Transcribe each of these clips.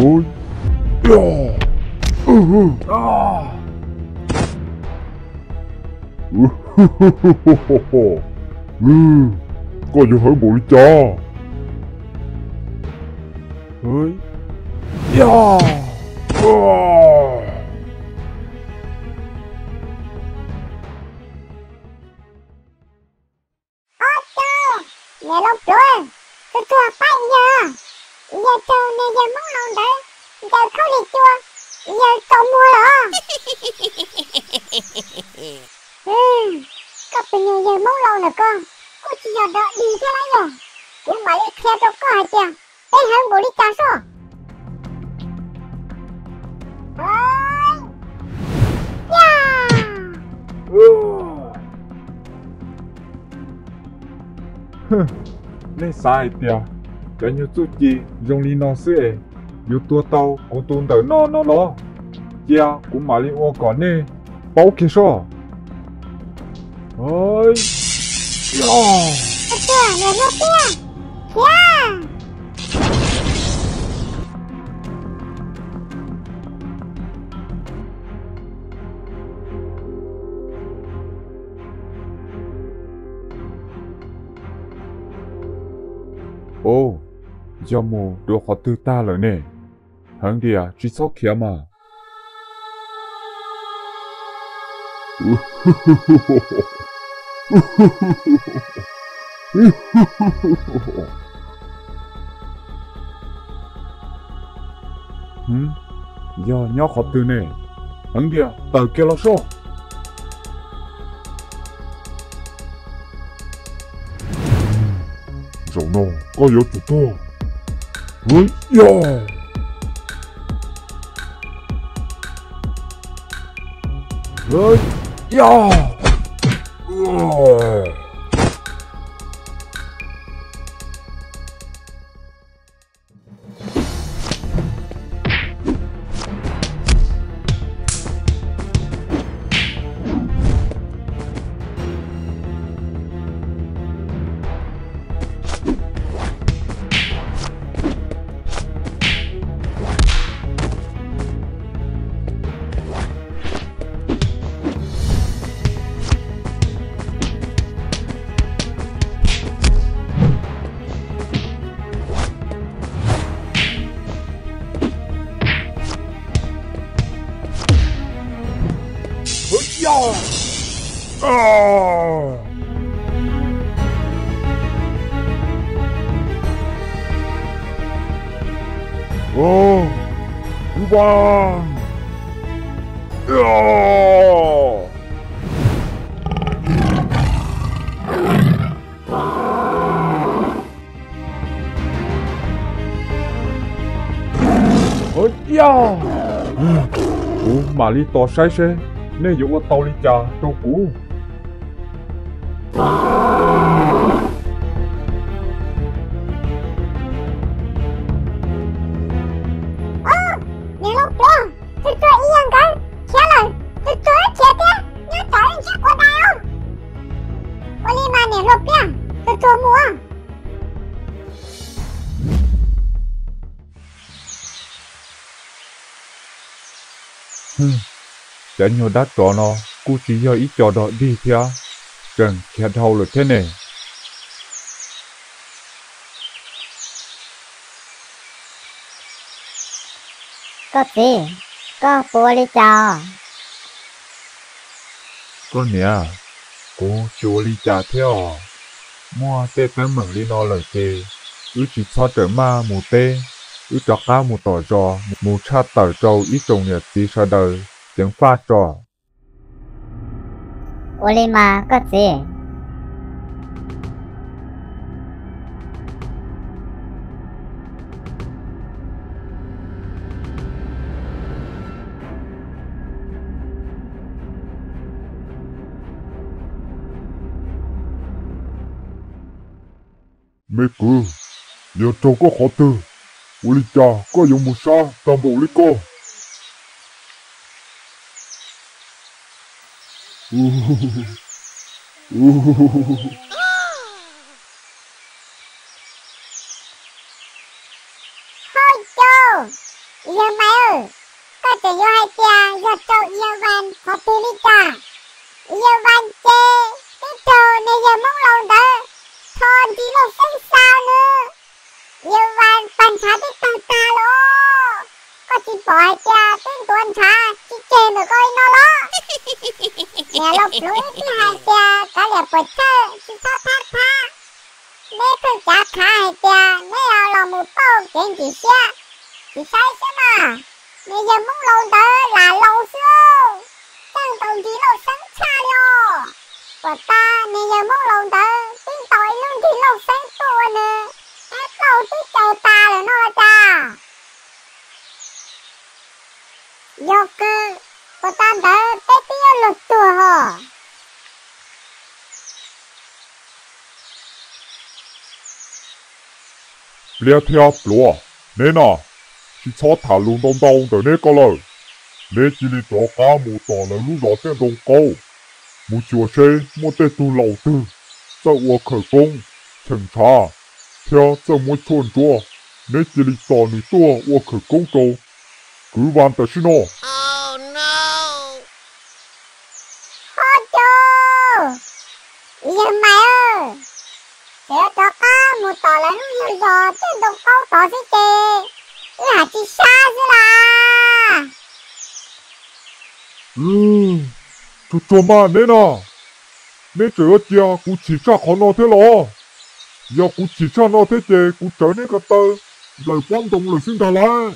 Ua, koj yuav heev npaum li cas? Ob tug niam laus pluav, txhua txhua pab yawg, yawg raug niag yawg Hmoob laus ntawd ncaws khaub lig cua, yawg txaus muag lawm. Koj tus niag yawg Hmoob laus ntawm koj kuj tsis yog dog dig thiab lauj yog, kuv mam li qhia rau koj hais tias peb heev npaum li cas soj. Nej xav hais tias cov nyuag txuj ci zoo li no xwb es yuav tua tau kuv tus ntawm no no los? Cia kuv mam li ua kom nej paub kiag soj. Ov, yog mus dua qhov twg tag lawm ne? Heev tiag, tsis txhob khiav mas. Yog nyob qhov twg ne? Heev tiag, tawm kiag los soj. Zaum no koj yuav tsum tuag. Kuv mam li tos saib seb nej yuav ua tau li cas rau kuv. Niam hluas pliag, tus tuag ib yam nkawd khiav lawm, tus tuag khiav thiab, nyob tsam ntsib quav dais os. Ua li mas niam hluas pliag, tus tuag mus. Cov nyuag dab tsov no kuj tsis yog ib co dog dig thiab, tseem khiav dhau lawm thiab ne. Koj txiv, koj puas ua li cas os? Koj niam, kuv tsis ua li cas thiab os. Muaj tej teeb meem li no lawm ces wb tsis txhob rawm maj mus teb, wb rov qab mus tom zos mus tshaj tawm rau ib tsoom niam txiv sawv daws ceev faj tso. Ua li mas koj txiv. Me kwv, yog raug koj qhov twg, ua li cas koj yuav mus sab tag npaum li koj? Hauj caug, Yawg Maiv, koj tseem yuav hais tias yog rau Yawg Vas qhov twg li cas? Yawg Vas ces twb raug niag yawg Hmoob laus ntawd tho nrig lauj xeeb xa nws. Yawg Vas pag ntshav twb tawg tag los, koj tsis pom hais tias twb ntuav ntshav tsis tseg ntawm koj li no los? Niam laus pluav twb hais tias kav liam puas tsawg tsis txhob thab thab. Neb pheej cav khav hais tias neb los mus pauj kev ntsim siab, tsis saib xwb mas, niag yawg Hmoob laus ntawd lam laus xwb, txawj ntaus nrig lauj xeeb tshaj li os. Puas tas niag yawg Hmoob laus ntawd twb ntaus ib lub nrig lauj xeeb tuaj ua nws qab lauj twb caum tas lawm no cas. Yog kawg, puas tas ntawd peb twb yuav luag tuag hos. Pliab thiab Pluav, neb na, tsis txhob tham lus ntau ntau ntawm neb ko lawm. Neb cia li rov qab mus tom lawv lub zos Tiaj Ntoo Qaub, mus xyuas seb muaj tej tug laus twg txawj ua khawv koob, cheem ntshav, thiab txawj muab tshuaj ntsuab. Neb cia li tos nws tuaj ua khawv koob rau kwv Vas tam sim no. Ho cov yawg Maiv, tseem yuav rov qab mus tom lawv lub zos Tiaj Ntoo Qaub tod xwb ces wb hais tsis sab xwb las. Tsuag tsuag mas neb no, neb tseem yuav cia kuv chim tshaj qhov no thiab los? Yog kuv chim tshaj no thiab ces kuv tsawv neb ko taw nplawm pob ntoo lawm xwb ntag lauj.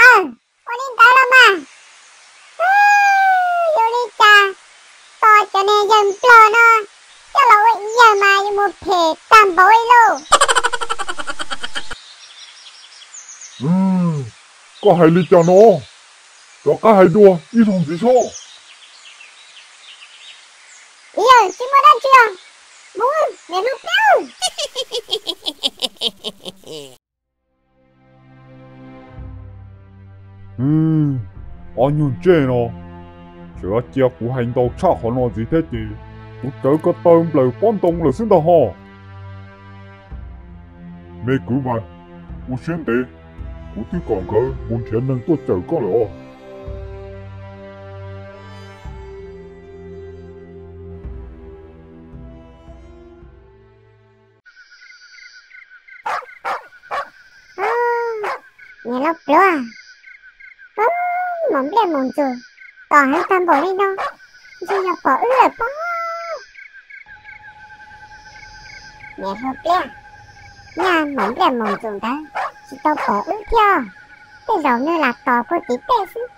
Aw, ua li ntawd los mas, yus li cas tos cov niag yawg nplog no coj los ua yawg mas yuav mus phem tag npaum li lauj. Koj hais li cas no? Rov qab hais dua ib zaug ntxiv soj. Yawg tsis muaj dab tsi os, mus, niam hluas pliab. Ob nyuag ntsej no, tseem cia kuv hais ntau tshaj qhov no ntxiv thiab ces kuv tsawv ko taw nplawm pob ntoo lawm xwb ntag hos. Me kwv Vas, ua siab ntev, kuv twb kom nkawd mus nrhiav neeg tuaj cawm koj lawm os. Niam laus pluav, maum npliaj maum ntxuv tom heev tag npaum li no, ntshe yog pom wb lawm pob. Niam hluas pliab, nyaj maum npliaj maum ntxuv ntawd tsis tau pom wb thiab, tej zaum nws lam tos puag tim tej xwb,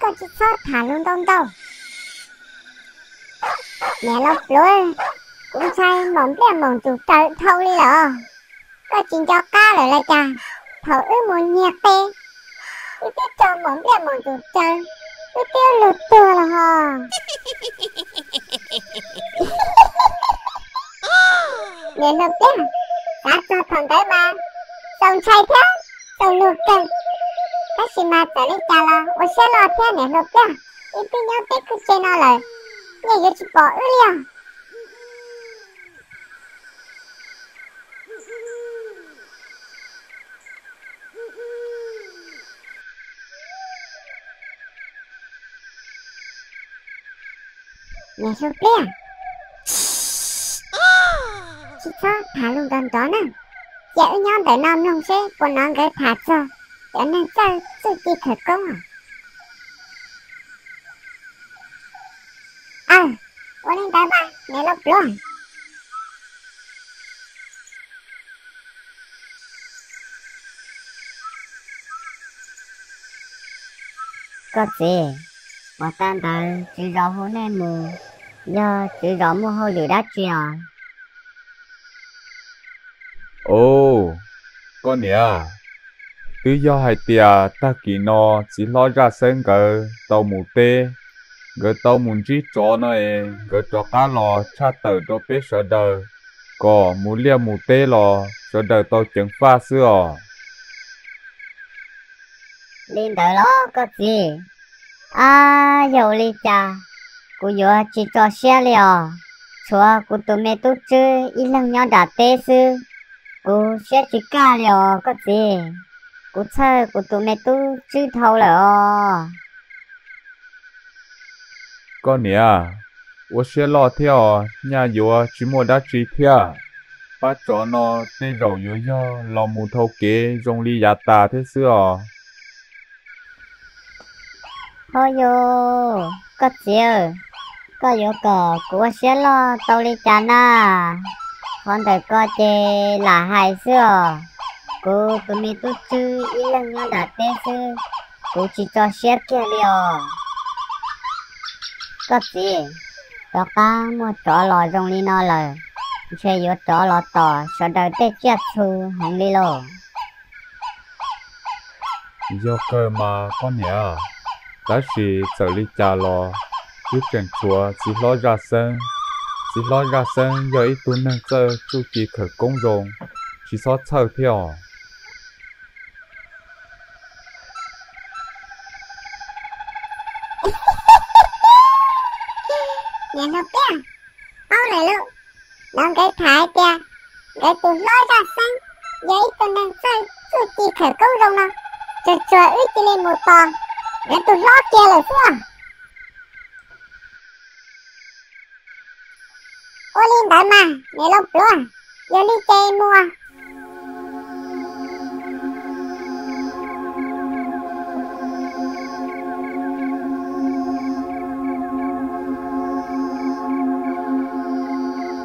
koj tsis txhob tham lus ntau ntau. Niam laus pluav, kuv ntshai maum npliaj maum ntxuv raws dhau li lawm. Koj tsis nco qab lawm los cas? Thaum wb mus nyiag qe, wb twb raug maum npliaj maum ntxuv raws, wb twb luag tuag los hos. Niam hluas pliab, xav txog thaum ntawd mas txaus ntshai thiab txaus luag kawg. Tab sis mas txawm li cas los ua siab loj thiab niam hluas pliab, wb twb nyob peb khwj tse no lawm, nej yuav tsis pom wb li os. Niam hluas pliab, tsis txhob tham lus nrov nrov na, cia wb nyob ntawm no mloog seb puas hnov nkawd tham txog cov neeg txawj txuj ci khawv koob os. Aw, ua li ntawd mas niam laus pluav. Koj txiv, puas tas ntawd tswv zos hu nej mus, yog tswv zos muaj hauj lwm dab tsi os? Os, koj niam, twb yog hais tias tag kis no txiv hlob Zaj Xeeb nkawd tau mus teb, nkawd tau mus ntsib tsov no es nkawd rov qab los tshaj tawm rau peb sawv daws kom mus liaj mus teb los sawv daws tau ceev faj xwb os. Li ntawd los koj txiv? Ab, yog ua li cas kuv yuav tsis tso siab li os. Tshuav kuv tus me tub Tswb ib leeg nyob nram teb xwb, Kuv siab tsis kaj li os koj txiv, kuv txhawj kuv tus me tub tswb dhau lawm os. Koj niam, ua siab loj thiab os, nyaj yuav tsis muaj dab tsi thiab. Pab tsov no tej zaum yuav yog los mus dhau kev zoo li yav tas thiab xwb os. Hov yus, koj txiv, koj yuav kom kuv ua siab loj tau li cas na? Qhov ntawm ko ces lam hais xwb os. Kuv tus me tub tswb ib leeg nyob nram teb xwb, kuv tsis tso siab kiag li os. Koj txiv, rov qab muaj tsov los zoo li no lawm, ntshe yuav rov los tom sawv daws tej tsiaj txhu heev li lauj. Yog kawg mas koj niam, tab sis txawm li cas los twb tseem tshuav txiv hlob Zaj Xeeb. Txiv hlob Zaj Xeeb yog ib tug neeg txawj txuj ci khawv koob zoo, tsis txhob txhawj thiab os. Niam hluas Pliaj, paub lawm lauj, no nkawd tham hais tias nkawd tus hlob Zaj Xeeb yog ib tug neeg txawj txuj ci khawv koob zoo no, tsuag tsuag wb cia li mus tos nkawd tus hlob kiag lawm xwb. Ua li ntawd mas niam laus pluav, yog li ces mus.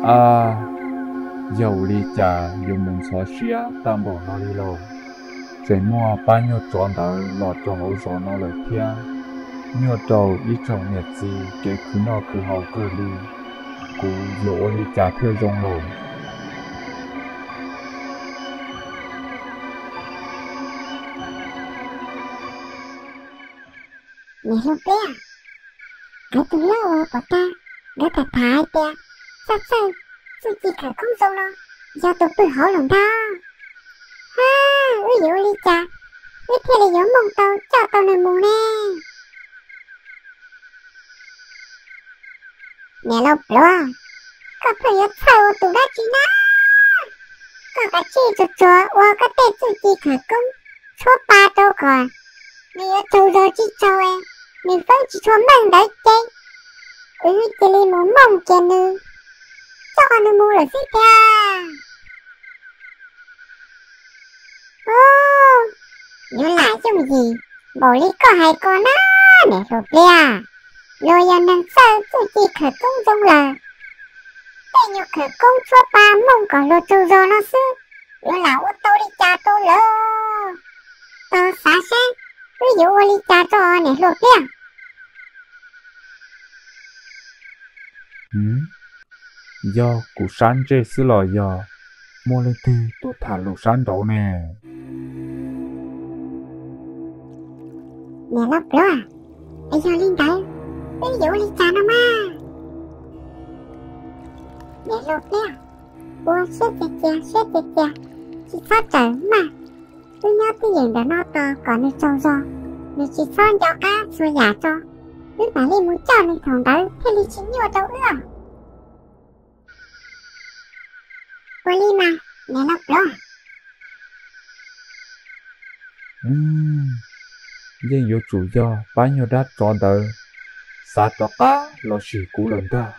A, yog ua li cas yuav mus ntxhov siab tag npaum no li lauj? Tseem muaj pab nyuag tsov ntawd los rau hauv zos no lawm thiab. Nyuaj rau ib tsoom niam txiv kev khwv noj khwv haus kawg li. Kuv yuav ua li cas thiaj zoo lauj? Niam hluas Pliaj, nkawd tus hlob uas pom tag, nkawd tham tham hais tias Zaj Xeeb txuj ci khawv koob zoo no yog tus pw hauv lawm ntag. Ha, wb yuav ua li cas wb thiaj li yuav mooj tau coj tau nws mus ne? Niam laus pluav, koj pheej yuav txhawj ua tus dab tsi na? Koj kav tsij tsuag tsuag ua koj tej txuj ci khawv koob tshuab pa rau kom nws yuav tsaug zog tsis tsaug, nws feeb tsis tshua meej ntawd ces wb cia li mus mooj kiag nws, coj nws mus lawm xwb tiag. Yuav lam yooj yim npaum li koj hais ko na, niam hluas Pliaj. Luag yog neeg txawj txuj ci khawv koob zoo lawm, tej nyuag khawv koob tshuab pa mooj kom luag tsaug zog no xwb, yuav lam ua tau li cas rau lawv? Tos xav seb wb yuav ua li cas rau niam hluas Pliaj. Yog kuv sab ntsej xwb los yog muaj leej twg tuaj tham lus sab nraud ne? Niam laus pluav, yog li ntawd wb yuav ua li cas no mas? Niam hluas Pliaj, ua siab txias txias siab txias txias, tsis txhob tsawm maj. Wb nyob twj ywm ntawm no tos kom nws tsaug zog, nws tsis txhob nco qab txhua yam tso, wb mam li mus coj nws thaum ntawd thiaj li tsis nyuaj rau wb. Ua li mas niam laus pluav. Yeej yuav tsum yog pab nyuag dab tsov ntawd xav rov qab los sim kuv lawm ntag.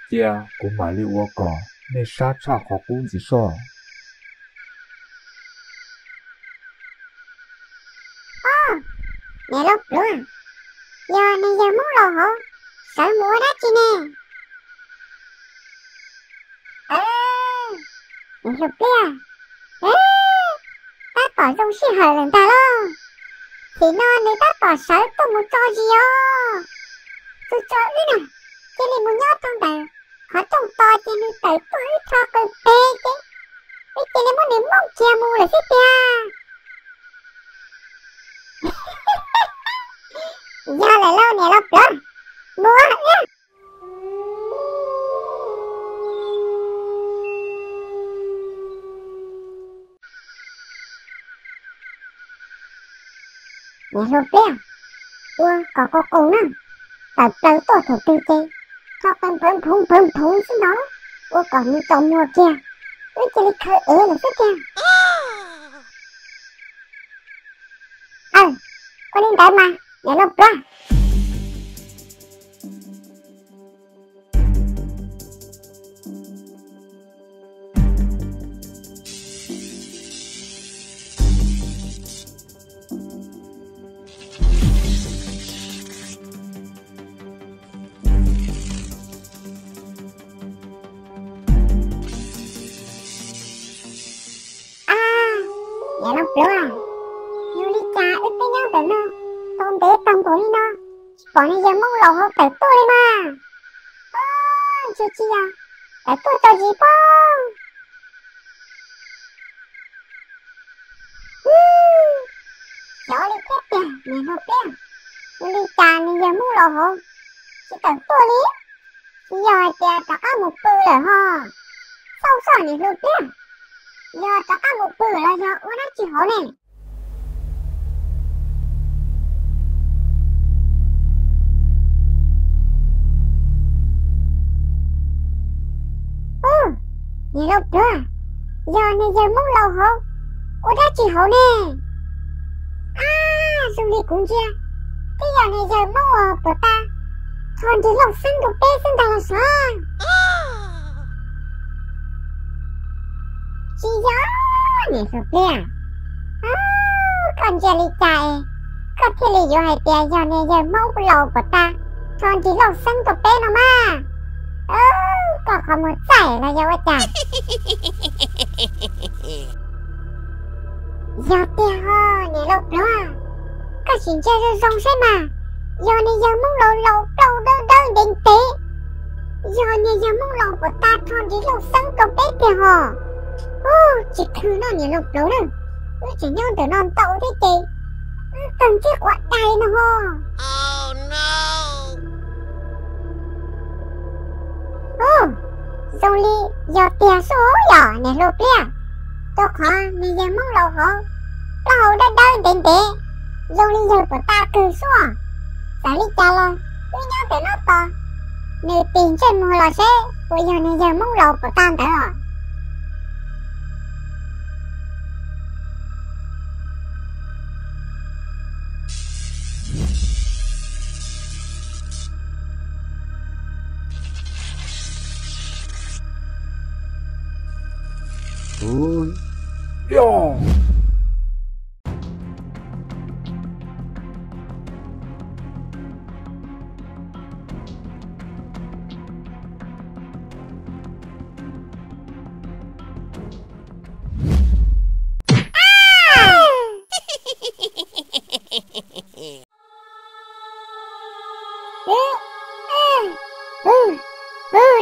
Cia kuv mam li ua kom nej sab tshaj qhov qub ntxiv soj. Niam laus pluav, yog neeg yawg Hmoob laus hauv, sawv mus ua dab tsi ne? Niam hluas Pliaj, tab tom zoo sij hawm lawm ntag lauj. Thaum no nws tab tom sawv tuaj mus tso zis os. Tsuag tsuag wb na, cia li mus nyob rau ntawm qhov rooj tos ces nws tawm tuaj wb rho qws peg ces wb cia li muab nws mooj kiag mus lawm xwb tiag. Yog lawm lauj niam laus pluav, mus wb. Niam hluas Pliaj, ua kom qus qus na, tawm plaws tuaj thaum twg ces rho qws nphwv nphoov nphoov nphoov xwb no, ua kom nws tsaus muag kiag, wb cia li khaws ev lawm xwb tiag. Aw, ua li ntawd mas niam hluas pluav. Ab, niam hluas pluav, yog li cas wb peb nyob ntawm no tau ntev tau npaum li no, tsis pom niag yawg Hmoob laus hauv tawm tuaj li mas? Ab, ntshe tsis yog tawm tuaj tso zis pob. Xyov li thiab tiag niam hluas pliab, ua li cas niag yawg Hmoob laus hauv tsis tawm tuaj li? Tsis yog hais tias rov qab mus pw lawm ho? Xauj xwb niam hluas pliab, yog rov qab mus pw los yog ua dab tsi hauv ne? Ub, niam hluas pluav, yog niag yawg Hmoob laus hauv ua dab tsi hauv ne? Ab, zoo li kuv ntsia twb yog niag yawg Hmoob uas puas ta tho nrig lauj xeeb rau peb xwb ntag los sav. Tsis yog, niam hluas pliab. Koj ntsia li cas es koj thiaj li yuav hais tias yog niag yawg Hmoob laus puas ta tho nrig lauj xeeb rau peb no mas? Koj qhov muag txaij los yog ua cas? Yog tiag ho niam hluas pluav, koj sim ntsia zoo zoo saib mas, yog niag yawg Hmoob laus laus plaub hau dawb dawb ntev ntev, yog niag yawg Hmoob laus puas ta tho nrig lauj xeeb rau peb tiag ho. Ub, tsis khwv no niam hluas pluav na, wb tseem nyob ntawm no ntau thiab ces wb kawg ntsib quav dais no ho. Ub, zoo li yog tiag xwb yom niam hluas pliab, rau qhov niag yawg Hmoob laus hauv plaub hau dawb dawb ntev ntev, zoo li yawg puas ta kawg xwb. Txawm li cas los wb nyob ntawm no tos nws tig ntsej muag los seb puas yog niag yawg Hmoob laus puas ta ntawd os.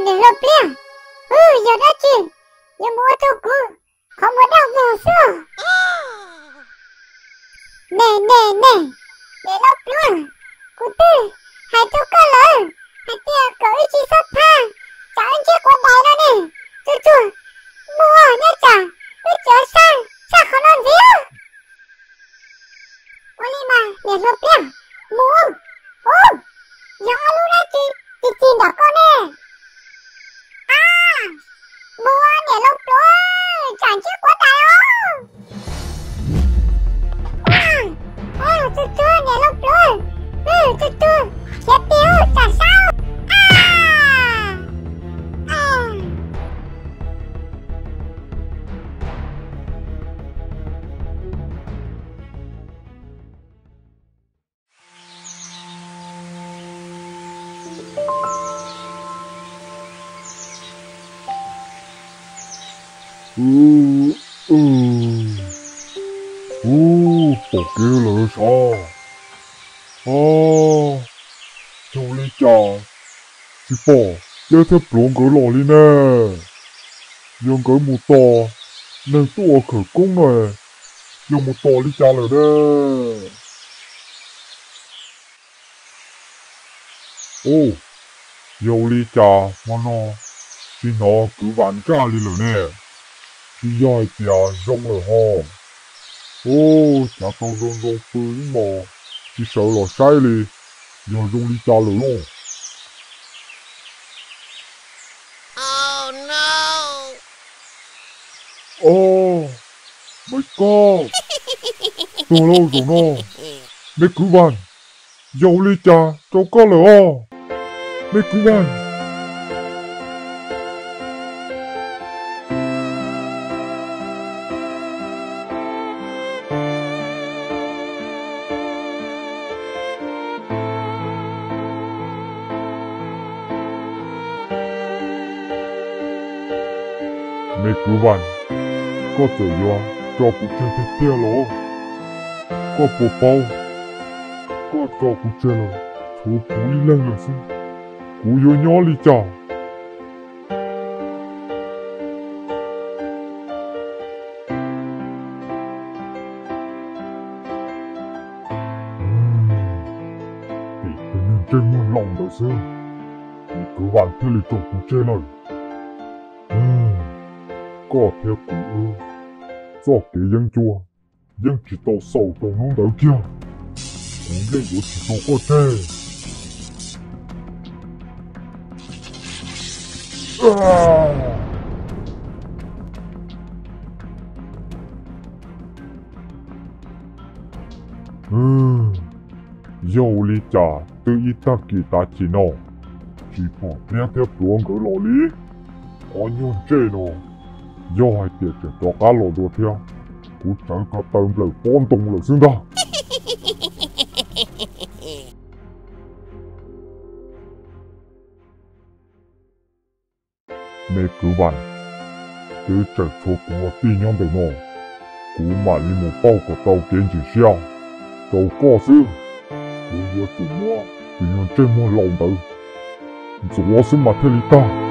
Niam hluas pliab, yog dab tsi yuav mus ua rau kuv qhov muag daj vog xwb? Ne ne ne, niam hluas pluab, kuv twb hais rau koj lawm hais tias kom wb tsis txhob thab, tsam wb ntsib quav dais no ne. Tsuag tsuag, mus nyob tsam wb tseem sab tshaj qhov no ntxiv. Ua li mas niam hluas pliab, mus. Ub, yog ob lub dab tsi ci ci ntawm koj ne? A, mus niam hluas pluab, tsam ntsib quav dais os. Tsuag tsuag niam hluas pluab, tsuag tsuag, khiav tig tsam sab. Ub, pom kev lawm sav. Yog li cas tsis pom Yawg thiab Pluav nkawd los li ne? Yog nkawd mus tos neeg tuaj ua khawv koob no, yog mus tos li cas lawm ne? Ub, yog li cas hmo no tsis hnov kwv vam nkaj li lawm ne? Tsis yog hais tias zoo lawm ho? Ub, cav tau zoo zoo pw ib hmos tsis sawv los saib li, yog zoo li cas lawm lauj? koj. Tuag lauj zaum no. Me kwv Vas, yog ua li cas rau koj lawm os? Me kwv Vas. Me kwv Vas, koj txawm yuav tso kuv tseg tiag tiag los? Koj puas paub, koj tso kuv tseg lawm, tshuav kuv ib leeg lawm xwb, kuv yuav nyob li cas? Vim tus niag ntsej muag laus ntawd xwb, me kwv Vas thiaj li tso kuv tseg lawm. Koj thiab kuv wb txoj kev yeeb ncuab yeej tsis tau xaus rau hnub ntawd kiag. Kuv yeej yuav tsis tso koj tseg. Yog ua li cas twb ib tag kis tav chim no tsis pom Hliab thiab Pluav nkawd los li? Qhov nyuag ntsej no, yog hais tias tseem rov qab los dua thiab, kuv tsawv ko taw nplawm pob ntoo lawm xwb ntag. Me kwv Vas, twb tseem tshuav kuv ua tij nyob ntawm no, kuv mam li mus pauj kom tau kev ntsim siab rau koj xwb. Kuv yuav tsum muab tus nyuag ntsej muag laus ntawd ntxuav xwb mas thiaj li tag.